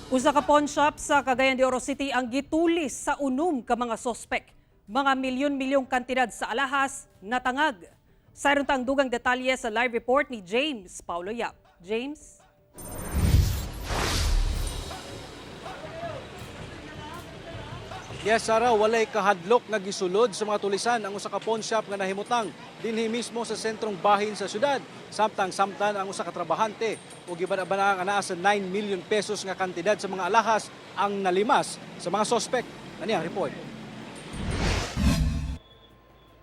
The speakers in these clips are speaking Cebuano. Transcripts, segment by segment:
Usa ka pawn shop sa Cagayan de Oro City ang gitulis sa unom ka mga sospek. Mga milyon-milyong kantidad sa alahas natangag. Sayron tang dugang detalye sa live report ni James Paulo Yap. James? Yes, Sara, walay kahadlok nga gisulod sa mga tulisan ang usa ka pawn shop nga nahimutang dinhi mismo sa sentrong bahin sa syudad. Samtang samtan ang usa ka trabahante ug giban-abanang ang anaa sa 9 million pesos nga kantidad sa mga alahas ang nalimas sa mga sospek. Ani ang report.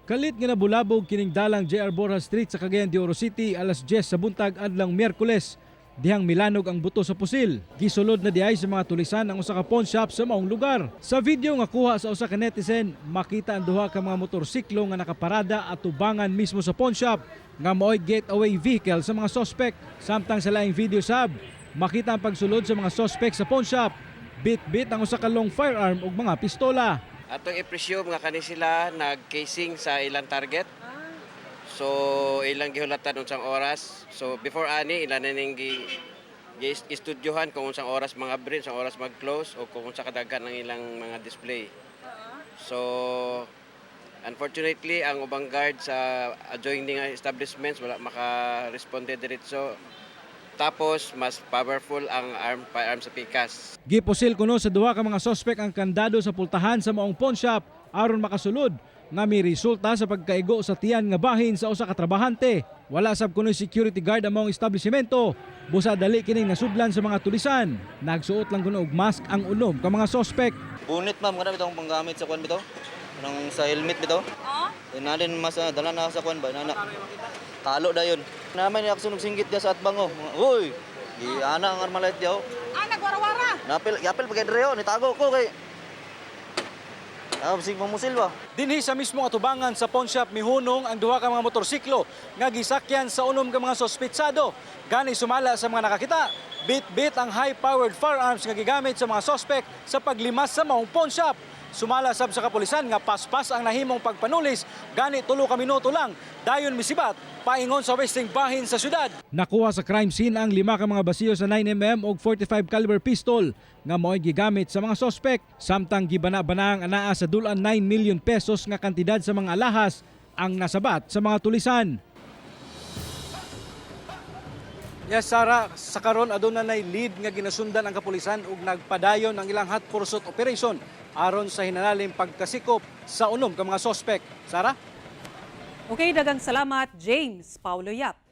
Kalit nga nabulabog kining dalang JR Borja Street sa Cagayan de Oro City alas 10 sa buntag adlang Miyerkules. Dihang milanog ang buto sa pusil. Gisulod na diay sa mga tulisan ang usa ka pawn shop sa maong lugar. Sa video nga kuha sa usa ka netizen, makita ang duha ka mga motorsiklo nga nakaparada at tubangan mismo sa pawn shop nga maoy getaway vehicle sa mga sospek. Samtang sa laing video sab, makita ang pagsulod sa mga sospek sa pawn shop. Bit-bit ang usa ka long firearm ug mga pistola. Atong i-presume nga kani sila nag-casing sa ilang target. So ilang gihulatan unsang oras. So before ani ila na ning gi gi-estudyohan kung unsang oras mga abri, unsang oras mag-close o kung unsa kadaghan ang ilang mga display. So unfortunately, ang ubang guard sa adjoining establishments wala maka-responde diretso. Tapos mas powerful ang arm firearm sa pikas. Gipusil kuno sa duha ka mga sospek ang kandado sa pultahan sa maong pawn shop aron makasulod nga may resulta sa pagkaigo sa tiyan nga bahin sa usa ka trabahante. Wala sab kuno security guard ang maong establishmento. Busa dali kining nasudlan sa mga tulisan. Nagsuot lang kuno og mask ang unom ka mga sospek. Bunit, ma'am, kada bitong panggamit sa kwan bitaw. Nang sa helmet bitaw. Oh? Nalin mas dala na sa kwan ba nana. Talo dayon. Naman ni aksunog singgit dia sa atbang oh. Uy, di ana ang armalite diaw. Ah, nagwarawara. Napil, yapil pagay dreo ni tago ko kay. Ah, sig mamusil ba? Dinhi sa mismong atubangan sa pawn shop mihunong ang duha ka mga motorsiklo nga gisakyan sa unom ka mga sospetsado. Gani sumala sa mga nakakita, bit-bit ang high-powered firearms nga gigamit sa mga sospek sa paglimas sa maong pawn shop. Sumala sab sa kapulisan nga paspas ang nahimong pagpanulis, gani 3 ka minuto lang dayon misibat paingon sa westing bahin sa syudad. Nakuha sa crime scene ang lima ka mga basiyo sa 9mm og 45 caliber pistol nga mao'y gigamit sa mga sospek, samtang gibana-bana ang anaa sa dulan 9 million pesos nga kantidad sa mga alahas ang nasabat sa mga tulisan. Yes, Sara, sa karon aduna nay lead nga ginasundan ang kapulisan ug nagpadayon ang ilang hot pursuit operation aron sa hinanalim pagkasikop sa unom ka mga sospek. Sara? Okay, dagang salamat, James Paulo Yap.